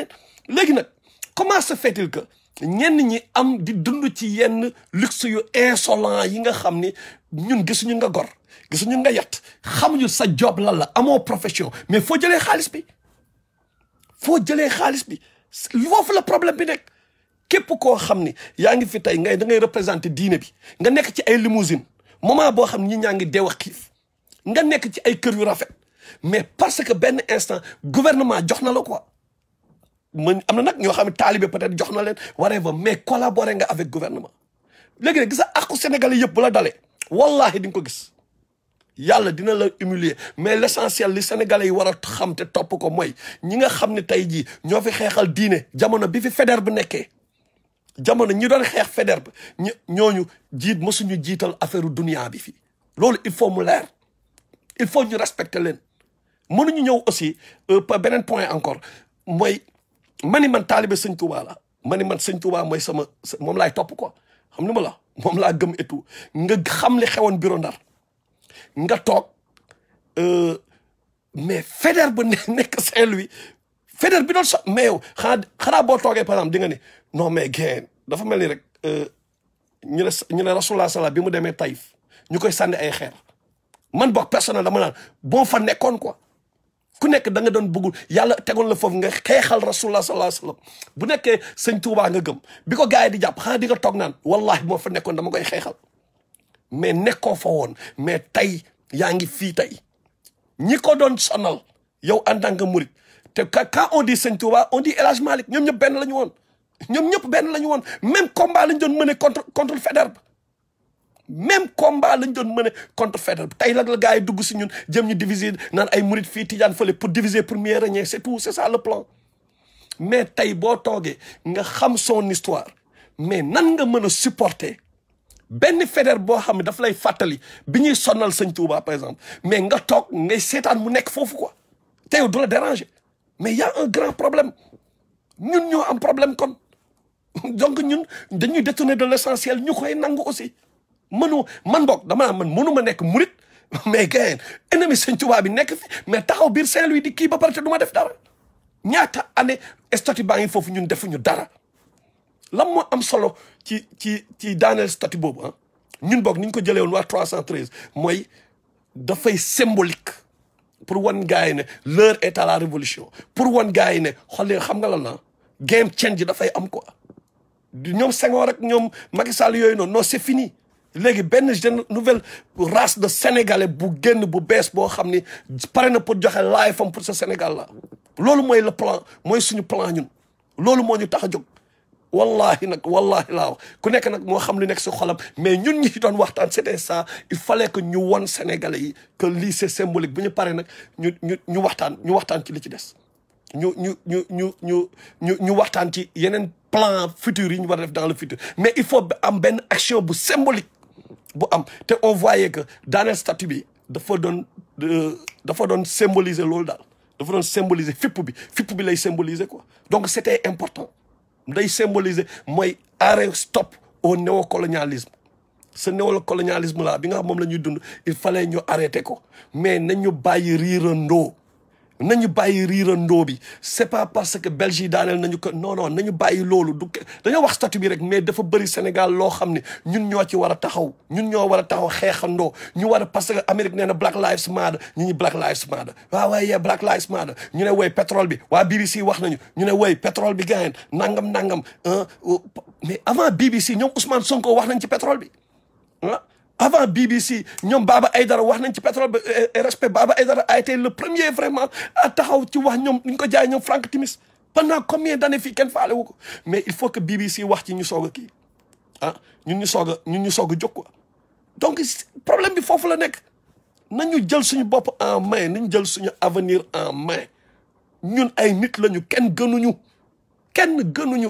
léegi nag comment ça fait-il que ñenn ñi am di dund ci yenn luxe yu insolent yi nga xam ni ñun gisuñu nga gor gisuñu nga yat xamuñu sa job lan la amoo profession mais foo jëlee xaalis bi foofu la problème bi nekk képp koo xam ni yaa ngi fi tey da ngay représenter diine bi nga nekk ci ay limousine moment boo xam ni ñi ñaa ngi deew a xiif nga nekk ci ay kër yu rafet mais parce que benn instant gouvernement jox na la quoi man am na nag ñoo xam ne taalibe peut-être jox na leen whatever mais collaborer nga avec gouvernement léegi nag gisa àqu Sénégalais yëpp bu la dalee wallahi di nga ko gis yàlla dina la humilier mais l'essentiel li Sénégalais yi war a xam te topp ko mooy ñi nga xam ne tey jii ñoo fi xeexal diine jamono bi fi Faidherbe bu nekkee jamono ñi doon xeex Faidherbe ñooñu mësuñu jiital affaire dunia bi fii loolu il faut mu leer il faut ñu respecter leen mënuñu ñëw aussi beneen point encore mooy man taalibe Sëñ Touba la man Sëñ Touba mooy moom laay topp quoi xam ni ma la moom laa gëm et tout nga xam li xewoon bureau Ndar nga toog mais Faidherbe nekk Saint-Louis Faidherbe bi doon mais yow xanaa boo toogee par exemple di nga ne non mais gain dafa mel ni rek ñu ne Rasulullah sala bi mu demee Taïf ñu koy sànni ay xeer man boog personnel dama naan boo fa nekkoon quoi ku nekk da nga doon bëggul yàlla tegoon la foofu nga xeexal Rasulullah sallallahu alayhi wasallam bu nekkee Sëñ Touba nga gëm bi ko gars yi di jàpp xanaa di nga toog naan wallahi moo fa nekkoon dama koy xeexal mais nekkoo fa woon mais tey yaa ngi fii tey ñi ko doon sonal yow en tant que murid te quand on dit Sëñ Touba on dit El Hadj Malick ñoom ñëpp benn la ñu woon ñoom ñëpp benn la ñu woon même combat lañ doon mëne contre Faidherbe même combat lañ doon mëne contre Faidherbe tey la gars yi dugg si ñun jëm ñu diviser naan ay murid fii tijaan fële pour diviser pour mieux régner c'est tout c'est ça le plan mais tey boo toogee nga xam son histoire mais nan nga mën a supporter benn Faidherbe boo xam ne daf lay fàttali bi ñuy sonnal Sëñ Touba par exemple mais nga toog ngay seetaan mu nekk foofu quoi te yow du la déranger mais y a un grand problème ñun ñoo am problème kon donc ñun dañuy détourner de l'essentiel ñu koy nangu aussi man boog man mënu ma nekk murit mais gars ennemi Sëñ Touba bi nekk fi mais taxaw biir Saint-Louis di kii ba pare te du ma def dara ñaata année statut baa ngi foofu ñun defuñu dara lan moo am solo ci daaneel statut boobu ah ñun boog ni ñu ko jëlee woon waa 313 mooy dafay symbolique pour wan gars yi ne l'heure est à la révolution pour wan gars yi ne xool xam nga lan la game change dafay am quoi ñoom Senghor rek ñoom Macky Sall yooyu noonu non c'est fini léegi benn nouvelle race de sénégalais bu génn bu bees boo xam ni pare na pour joxe life am pour ce Sénégal là loolu mooy le plan mooy suñu plan ñun loolu moo ñu tax a jóg wallahi nag wallahi laa wax ku nekk nag moo xam li nekk si xolam mais ñun ñi doon waxtaan c'était ça il fallait que ñu won sénégalais yi que lii c'est symbolique bu ñu paree nag ñu waxtaan ci li ci des ñu waxtaan ci yeneen plan futur yi ñu war a def dans le futur mais il faut am benn action bu symbolique bu am te on voyait que daaneel statut bi dafa doon symboliser loolu daal dafa doon symboliser fipp bi lay symboliser quoi donc c'était important day symboliser mooy arrêt stop au néocolonialisme ce néocolonialisme là bi nga xam moom la ñuy dund il fallait ñu arrêter ko mais nañu bàyyi riirandoo bi c'est pas parce que Belgique daaneel nañu ko non nañu bàyyi loolu dañoo wax statut bi rek mais dafa bëri Sénégal loo xam ne ñun ñoo ci war a taxaw xeexandoo ñu war a parce que Amérique nee na Black Lives Matter ñi Black Lives Matter waaye Black Lives Matter ñu ne woy pétrole bi waa BBC wax nañu ñu ne woy pétrole bi gayen nangam mais avant BBC ñoom Ousmane Sonko wax nañ ci pétrole bi avant BBC ñoom Baba Aïdara wax nañ ci pétrole bi respect Baba Aïdara a été le premier vraiment à taxaw ci wax ñoom ñu ko jaay ñoom Frank Timis pendant combien d'années fii kenn faale wu ko mais il faut que BBC wax ci ñu soog a kii ñun ñu soog a jóg quoi donc problème bi foofu la nekk nañu jël suñu bopp en main nañu jël suñu avenir en main ñun ay nit lañu kenn gënuñu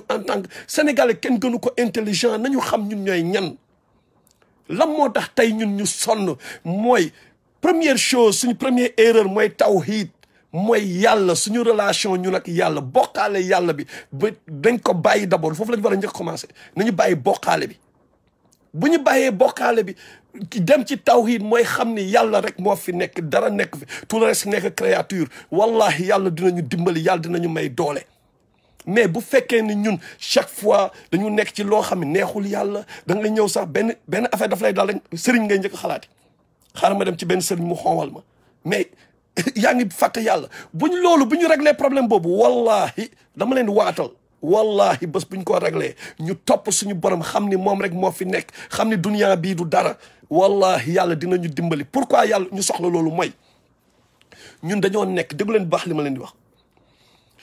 en tant que sénégalais kenn gënu ko intelligent nañu xam ñun ñooy ñan lan moo tax tey ñun ñu sonn mooy première chose suñu première erreur mooy tawhid mooy yàlla suñu relation ñun ak yàlla bokkaale yàlla bi ba dañ ko bàyyi d'abord foofu la ñu war a njëkk commencé nañu bàyyi bokkaale bi bu ñu bàyyee bokkaale bi dem ci tawhid mooy xam ni yàlla rek moo fi nekk dara nekk fi tout le reste nekk créature wallahi yàlla dinañu dimbali yàlla dinañu may doole mais bu fekkee ni ñun chaque fois dañu nekk ci loo xam ne neexul yàlla da nga ñëw sax benn affaire daf lay daal rek sëriñ ngay njëkk xalaati xaaral ma dem ci benn sëriñ mu xonwal ma mais yaa ngi fàtte yàlla bu ñu réglé problème boobu wallahi dama leen waatal wallahi bés bu ñu ko réglé ñu topp suñu borom xam ni moom rek moo fi nekk xam ni dunia bii du dara wallahi yàlla dinañu dimbali pourquoi yàlla ñu soxla loolu mooy ñun dañoo nekk déggu leen baax li ma leen di wax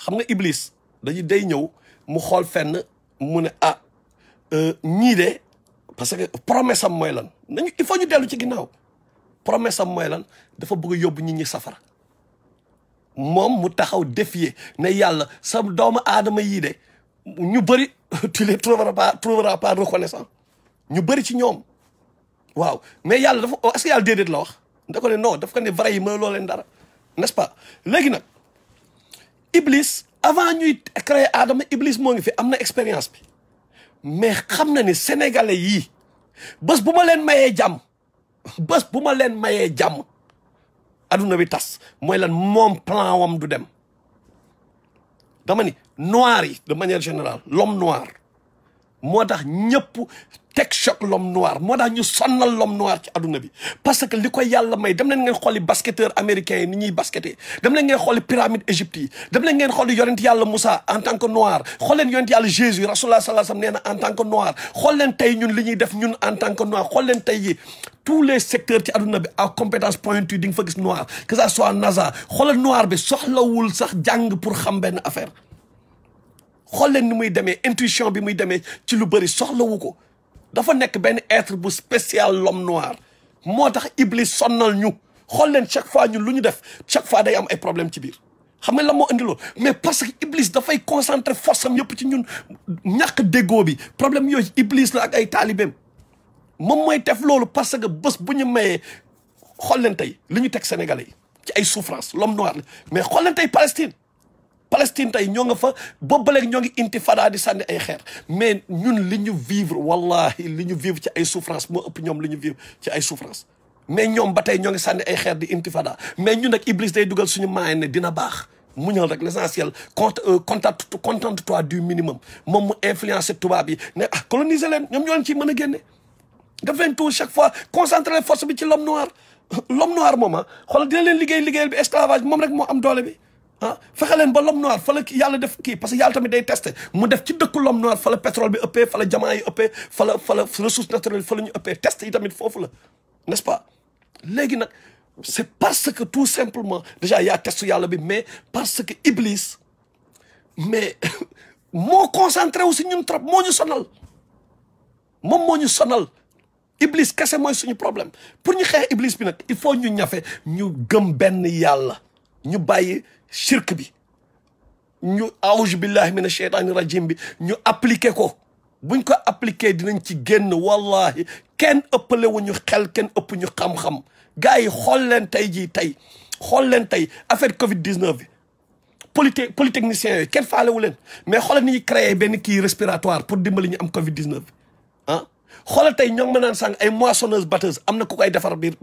xam nga iblis day ñëw mu xool fenn mu ne ñii de parce que promesse am mooy lan il faut ñu dellu ci ginnaaw promesse am mooy lan dafa bëgg a yóbbu nit ñi safara moom mu taxaw défier ne yàlla sa doomu aadama yii de ñu bëri tu les trouveras pas reconnaissant ñu bëri ci ñoom waaw mais yàlla dafa est-ce que yàlla déedéet la wax da ko ne non daf ko ne vrai yi mën loo leen dara n'est-ce pas léegi nag iblis avant ñuy créer aadama iblis moo ngi fi am na expérience bi mais xam na ni sénégalais yii bés bu ma leen mayee jàmm aduna bi tas mooy lan moom plan wam du dem dama ni noir yi de manière générale l'homme noir moo tax ñëpp teg choc l'homme noir moo tax ñu sonnal l'homme noir ci aduna bi parce que li ko yàlla may dem leen ngeen xooli basketteur américains yi ni ñuy baskettee dem leen ngeen xooli pyramide Égypte yi dem leen ngeen xooli yonent yàlla Moussa en tant que noir xool leen yonent yàlla Jésus rasulullah sallallahu alayhi wasallam nee na en tant que noir xool leen tey ñun li ñuy def ñun en tant que noir xool leen tey yi tous les secteurs ci aduna bi à compétence pointue di nga fa gis noir que ça soit NASA xoolal noir bi soxlawul sax jàng pour xam benn affaire xool leen ni muy demee intuition bi muy demee ci lu bëri soxlawu ko dafa nekk benn être bu spécial l'homme noir moo tax iblis sonnal ñu xool leen chaque fois ñun lu ñu def chaque fois day am ay problème ci biir xam nga la moo indi loolu mais parce que iblis dafay concentrer force am yëpp ci ñun ñàkk déggoo bi problème yooyu iblis la ak ay taalibeem moom mooy def loolu parce que bés bu ñu mayee xool leen tey li ñu teg sénégalais yi ci ay souffrance l'homme noir la mais xool leen tey Palestine tey ñoo nga fa boobu ba léegi ñoo ngi intifada di sànni ay xeer mais ñun li ñu vivre wallahi li ñu vivre ci ay souffrance moo ëpp ñoom li ñu vivre ci ay souffrance mais ñoom ba tey ñoo ngi sànni ay xeer di intifada mais ñun nag iblis day dugal suñu maay ne dina baax muñal rek l'essentiel contente-toi du minimum moom mu influencer tubaab yi ne coloniser leen ñoom ñoo leen ciy mën a génne def leen tout chaque fois concentrer force bi ci l'homme noir moom xoolal dina leen liggéeyal bi esclavage moom rek moo am doole bi fexe leen ba l'homme noir fa la yàlla def kii parce que yàlla tamit day testé mu def ci dëkku l'homme noir fa la pétrole bi ëppee fa la diamant yi ëppee fa la ressource naturelle fa la ñu ëppee test yi tamit foofu la n'est-ce pas léegi nag c'est parce que tout simplement déjà yaa testu yàlla bi mais parce que iblis mais moo concentré aussi ñun trop moo ñu sonal moom moo ñu sonal iblis kese mooy suñu problème pour ñu xeex iblis bi nag il faut ñu ñafe ñu gëm benn yàlla ñu bàyyi shirk bi ñu auzu billahi mina sheytaani rajim bi ñu appliqué ko buñ ko appliqué dinañ ci génn wallahi kenn ëppale wu ñu xel kenn ëpp ñu xam-xam gars yi xool leen tey affaire Covid-19 bi polytechniciens yooyu kenn faalewu leen mais xoolal ni ñuy créé benn kii respiratoire pour dimbali ñu am Covid-19 xoolal tey ñoo ngi ma naan sàng ay moissonneuse batteuse am na ku koy defar biir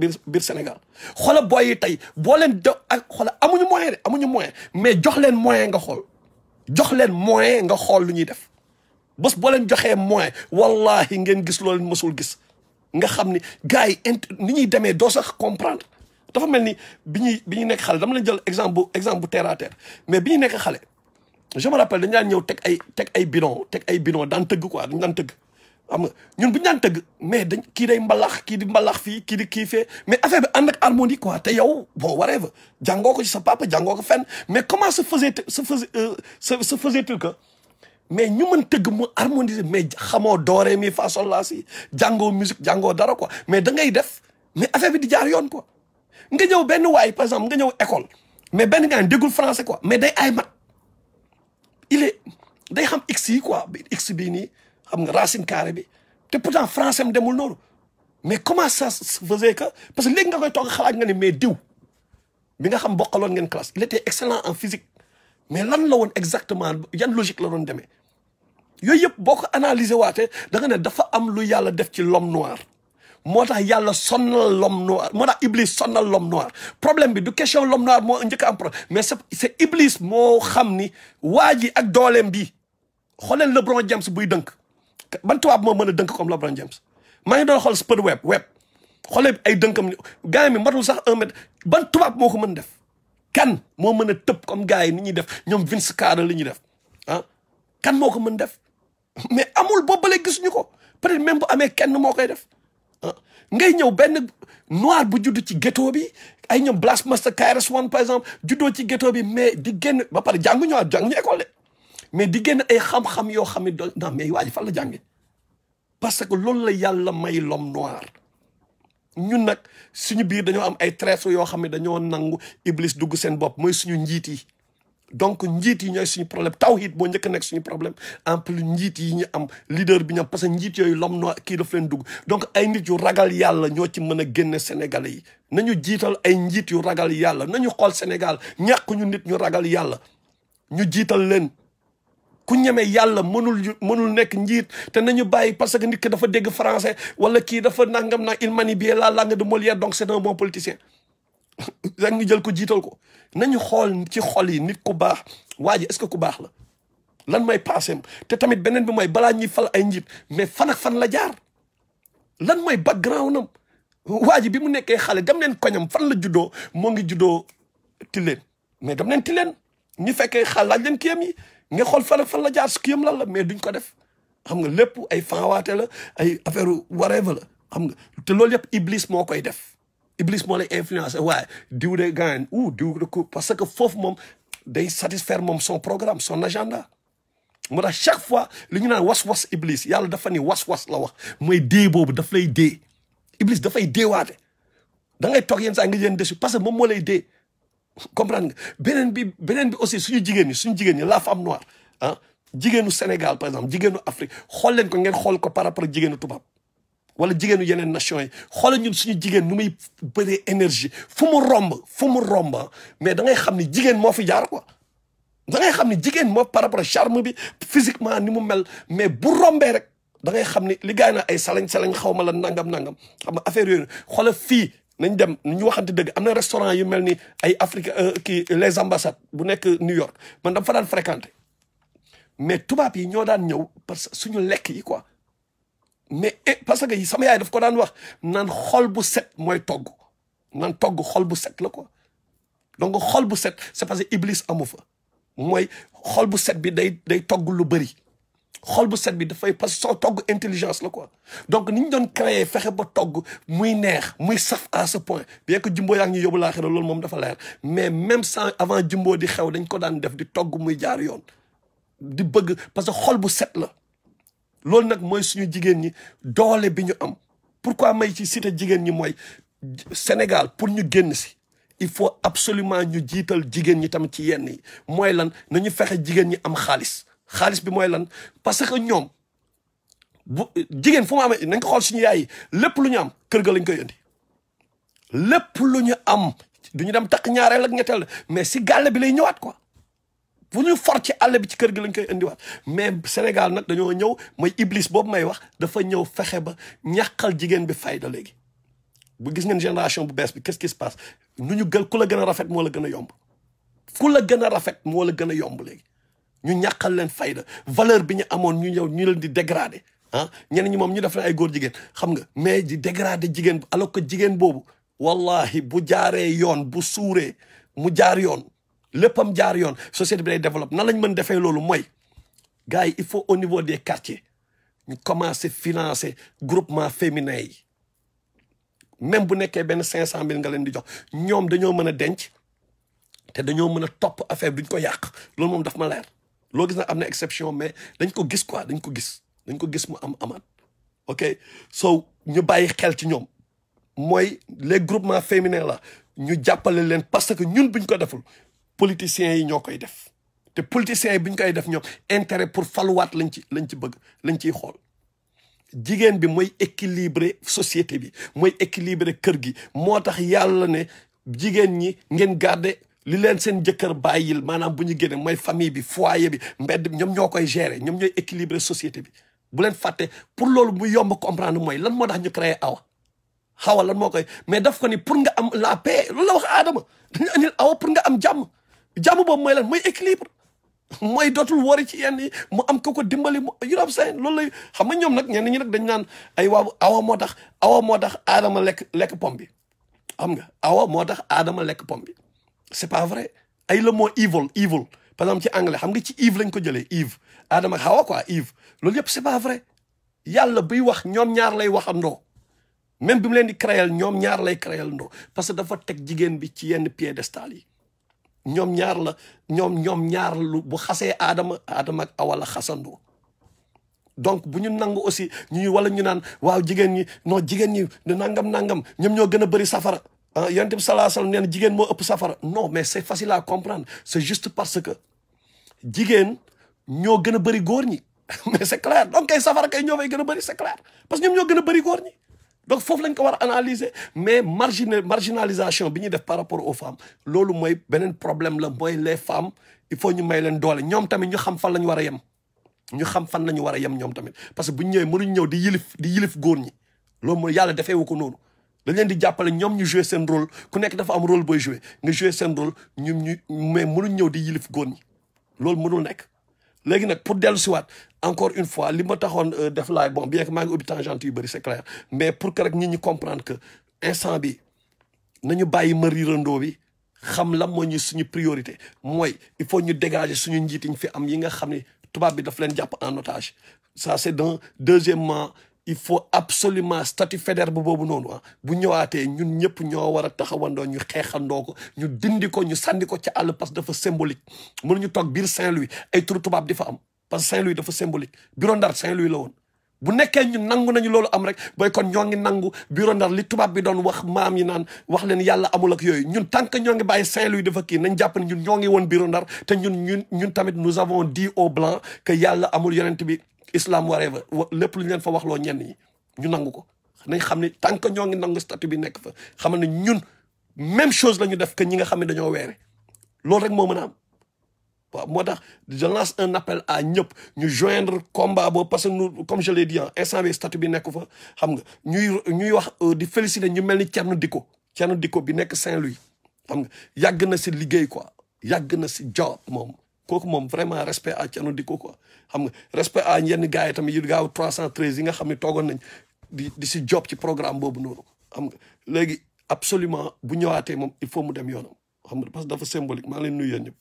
Sénégal xoolal booy yi tey boo leen xoolal amuñu moyen mais jox leen moyen nga xool lu ñuy def bés boo leen joxee moyen wallahi ngeen gis loolu mësul gis nga xam ni gars yi ni ñuy demee doo sax comprendre dafa mel ni bi ñuy nekk xale dama leen jël exemple bu terre à terre mais bi ñuy nekk xale je me rappelle dañu daan ñëw teg ay bidon daan tëgg quoi dañu daan tëgg xam nga ñun bu ñu daan tëgg mais kii day mbalax kii di mbalax fii kii di kii fee mais affaire bi ànd ak harmonie quoi te yow bon whatever jàngoo ko ci sa papa jàngoo ko fenn mais comment se faisait-il que mais ñu mën tëgg mu harmoniser mais xamoo dooree mi fa sol laa si jàngoo musique jàngoo dara quoi mais da ngay def mais affaire bi di jaar yoon quoi nga ñëw benn waay par exemple nga ñëw école mais benn gars déggul français quoi mais day ay mat il est day xam x yi quoi x bii nii xam nga racine carré bi te pourtant français am demul noonu mais comment ça se faisait que parce que léegi nga koy toog xalaat nga ne mais diw bi nga xam bokkaloon ngeen classe il était excellent en physique mais lan la woon exactement yan logique la doon demee yooyu yëpp boo ko analyser waatee da nga ne dafa am lu yàlla def ci l'homme noir moo tax yàlla sonnal l'homme noir moo tax Iblis sonnal l'homme noir problème bi du question l'homme noir moo njëkk a am problème mais c'est Iblis moo xam ni waa ji ak dooleem bi xooleen LeBron James buy dënk ban tubaab moo mën a dënk comme LeBron James maa ngi doon xool Spud Webb xoolee ay dënkam gars yi mi matul sax 1 mètre ban tubaab moo ko mën def kan moo mën a tëb comme gars yi ni ñuy def ñoom Vince Carter li ñuy def ah kan moo ko mën def mais amul boobale gisuñu ko peut-être même bu amee kenn moo koy def ngay ñëw benn noir bu judd ci ghetto bi ay ñoom Blastmaster KRS-One par exemple juddoo ci ghetto bi mais di génn ba pare jànguñu école de mais di génn ay xam-xam yoo xam ne non mais waa ji fan la jànge parce que loolu la yàlla may l'homme noir ñun nag suñu biir dañoo am ay traîtres yoo xam ne dañoo nangu Iblis dugg seen bopp mooy suñu njiit yi donc njiit yi ñooy suñu problème tawhid moo njëkk a nekk suñu problème en plus njiit yi ñu am leader bi ñu am parce que njiit yooyu l'homme noir kii daf leen dugg donc ay nit yu ragal yàlla ñoo ci mën a génne Sénégalais yi nañu jiital ay njiit yu ragal yàlla nañu xool Sénégal ñàkk ñu nit ñu ragal yàlla ñu jiital leen ku ñeme yàlla mënul nekk njiit te nañu bàyyi parce que nit ki dafa dégg français wala kii dafa nangam na il manie bien la langue de Molière donc c'est un bon politicien rek ñu jël ko jiital ko nañu xool ci xol yi nit ku baax waa ji est-ce que ku baax la lan mooy passé te tamit beneen bi mooy balaa ñuy fal ay njiit mais fan ak fan la jaar lan mooy background am waa ji bi mu nekkee xale dem leen koñam fan la juddoo moo ngi juddoo Tilène mais dem leen Tilène ñu fekkee xal laaj leen kiyam yi nga xool fan ak fan la jaar su kiyam lan la mais duñ ko def xam nga lépp ay fanwaate la ay affaire whatever la xam nga te loolu yëpp Iblis moo koy def Iblis moo lay influencer waaye diw de gaañ diw de ko parce que foofu moom day satisfaire moom son programme son agenda moo tax chaque fois li ñu naan was-was Iblis yàlla dafa ni was-was la wax mooy dee boobu daf lay dee Iblis dafay deewaate da ngay toog yenn saa nga jënd dessus parce que moom moo lay dee comprendre nga beneen bi aussi suñu jigéen ñi la femme noire ah jigéenu Sénégal par exemple jigéenu Afrique xool leen ko ngeen xool ko par rapport ak jigéenu tubaab wala jigéenu yeneen nation yi xoolal ñun suñu jigéen nu muy bëree énergie fu mu romb mais da ngay xam ni jigéen moo fi jaar quoi da ngay xam ni jigéen moo par rapport ak charme bi physiquement ni mu mel mais bu rombee rek da ngay xam ni li gaay na ay salañ xaw ma la nangam xam nga affaire yooyu xoolal fii nañ dem ñu waxante dëgg am na restaurant yu mel ni ay Afrique kii les ambassades bu nekk New York man dama fa daan fréquenter mais tubaab yi ñoo daan ñëw parce que suñu lekk yi quoi mais parce que sama yaay daf ko daan wax naan xol bu set mooy togg naan togg xol bu set la quoi donc xol bu set c'est parce que Iblis amu fa mooy xol bu set bi day togg lu bëri xol bu set bi dafay parce que soo togg intelligence la quoi donc ni ñu doon créer fexe ba togg muy neex muy saf à ce point bien que jumbo yaa ngi ñu yóbbu laa xira loolu moom dafa leer mais même sans avant jumbo di xew dañ ko daan def di togg muy jaar yoon di bëgg parce que xol bu set la loolu nag mooy suñu jigéen ñi doole bi ñu am pourquoi may ci cité jigéen ñi mooy Sénégal pour ñu génn si il faut absolument ñu jiital jigéen ñi tamit ci yenn yi mooy lan nañu fexe jigéen ñi am xaalis bi mooy lan parce que ñoom bu jigéen fu mu amee nañ ko xool suñu yaay yi lépp lu ñu am kër ga lañ koy indi lépp lu ñu am duñu dem takk ñaareel ak ñetteel mais si gàlle bi lay ñëwaat quoi bu ñu for ci àll bi ci kër gi lañ koy indiwaat mais Sénégal nag dañoo ñëw mooy Iblis boobu may wax dafa ñëw fexe ba ñàkkal jigéen bi fayda léegi bu gis ngeen génération bu bees bi qu'est-ce qui se passe nu ñu ku la gën a rafet moo la gën a yomb ku la gën a rafet moo la gën a yomb léegi ñu ñàkkal leen fayda valeur bi ñu amoon ñu ñëw ñu leen di dégrader ah ñeneen ñi moom ñu def leen ay góor jigéen xam nga mais di dégrader jigéen alors que jigéen boobu wallahi bu jaaree yoon bu suuree mu jaar yoon léppam jaar yoon société bi day développe nan lañ mën defee loolu mooy gars yi il faut au niveau des quartiers ñu commencer financer groupement féminin yi même bu nekkee benn 500 000 nga leen di jox ñoom dañoo mën a denc te dañoo mën a topp affaire bi duñ ko yàq loolu moom daf ma leer loo gis nag am na exception mais dañ ko gis quoi dañ ko gis mu amaat ok so ñu bàyyi xel ci ñoom mooy les groupements féminins la ñu jàppale leen parce que ñun buñ ko deful politiciens yi ñoo koy def te politiciens yi bu ñu koy def ñoom intérêt pour faluwaat lañ ci bëgg lañ ciy xool jigéen bi mooy équilibrer société bi mooy équilibrer kër gi moo tax yàlla ne jigéen ñi ngeen garder li leen seen jëkkër bàyyil maanaam bu ñu génne mooy famille bi foyer bi mbedd bi ñoom ñoo koy gérer ñoom ñooy équilibrer société bi bu leen fàtte pour loolu mu yomb comprendre mooy lan moo tax ñu créé Awa lan moo koy mais daf ko ni pour nga am la paix loolu la wax Adama dañu andil Awa pour nga am jàmm boobu mooy lan mooy équilibre mooy dootul wari ci yenn yi mu am ko dimbali mu you know what I'm saying loolu lay xam nga ñoom nag ñenn ñi nag dañ naan ay waaw Awa moo tax Adama lekk pom bi xam nga Awa moo tax Adama lekk pom bi c'est pas vrai ay le mot evil par exemple ci anglais xam nga ci Eve lañ ko jëlee Eve Adama ak Hawa quoi Eve loolu yëpp c'est pas vrai yàlla buy wax ñoom ñaar lay waxandoo même bi mu leen di créer ñoom ñaar lay créer ndoo parce que dafa teg jigéen bi ci yenn piédestal yi ñoom ñaar lu bu xasee Adama ak Awa la xasandoo donc bu ñu nangu aussi wala ñu naan waaw jigéen ñi nangam ñoom ñoo gën a bëri safara yonent bi sallallahu alayhi wasallam nee na jigéen moo ëpp safara non mais c'est facile à comprendre c'est juste parce que jigéen ñoo gën a bëri góor ñi mais c'est clair donc kay safara kay ñoo fay gën a bëri c'est clair parce que ñoom ñoo gën a bëri góor ñi donc foofu lañ ko war a analyser mais marginalisation bi ñuy def par rapport aux femmes loolu mooy beneen problème la mooy les femmes il faut ñu may leen doole ñoom tamit ñu xam fan la ñu war a yem ñoom tamit parce que bu ñu ñëwee mënuñ ñëw di yilif góor ñi loolu mooy yàlla defee wu ko noonu dañ leen di jàppale ñoom ñu jouer seen rôle ku nekk dafa am rôle booy jouer nga jouer seen rôle mais mënuñ ñëw di yilif góor ñi loolu mënul nekk léegi nag pour dellu siwaat encore une fois li ma taxoon def laay bon bien que maa ngi ubbi tangente yu bëri c'est clair mais pour que rek nit ñi comprendre que instant bi nañu bàyyi mariirandoo bi xam lan moo ñu suñu priorité mooy il faut ñu dégager suñu njiit yi ñu fi am yi nga xam ne tubaab bi daf leen jàpp en otage ça c'est deuxièmement il faut absolument statut fédéral boobu noonu bu ñëwaatee ñun ñëpp ñoo war a taxawandoo ñu xeexandoo ko ñu dindi ko ñu sànni ko ca àll parce que dafa symbolique mënuñu toog biir Saint-Louis ay turu tubaab di fa am parce que Saint-Louis dafa symbolique bureau Ndar Saint-Louis la woon bu nekkee ñun nangu nañu loolu am rek booy kon ñoo ngi nangu bureau Ndar li tubaab bi doon wax maam yi naan wax leen yàlla amul ak yooyu ñun tant que ñoo ngi bàyyi Saint-Louis dafa kii nañ jàpp ne ñun ñoo ngi woon bureau Ndar te ñun tamit nous avons dit aux blancs que yàlla amul yonent bi islam whatever lépp lu ñu leen fa waxloo ñenn ñi ñu nangu ko nañ xam ne tant que ñoo ngi nangu statut bi nekk fa xam ne ñun même chose la ñu def que ñi nga xam ne dañoo weere loolu rek moo mën a am waaw moo tax je lance un appel à ñëpp ñu joindre combat boobu parce que nous comme je l'ai dit instant bi statut bi nekk fa xam nga ñuy wax di féliciter ñu mel ni Thierno Dicko bi nekk Saint-Louis xam nga yàgg na si liggéey quoi yàgg na si job moom kooku moom vraiment respect à Thierno Dicko quoi xam nga respect à yenn gars yi tamit yu gaaw 313 yi nga xam ne toogoon nañ di si job ci programme boobu noonu xam nga léegi absolument bu ñëwaatee moom il faut mu dem yoonam xam nga parce que dafa symbolique maa ngi leen nuyu yéen ñëpp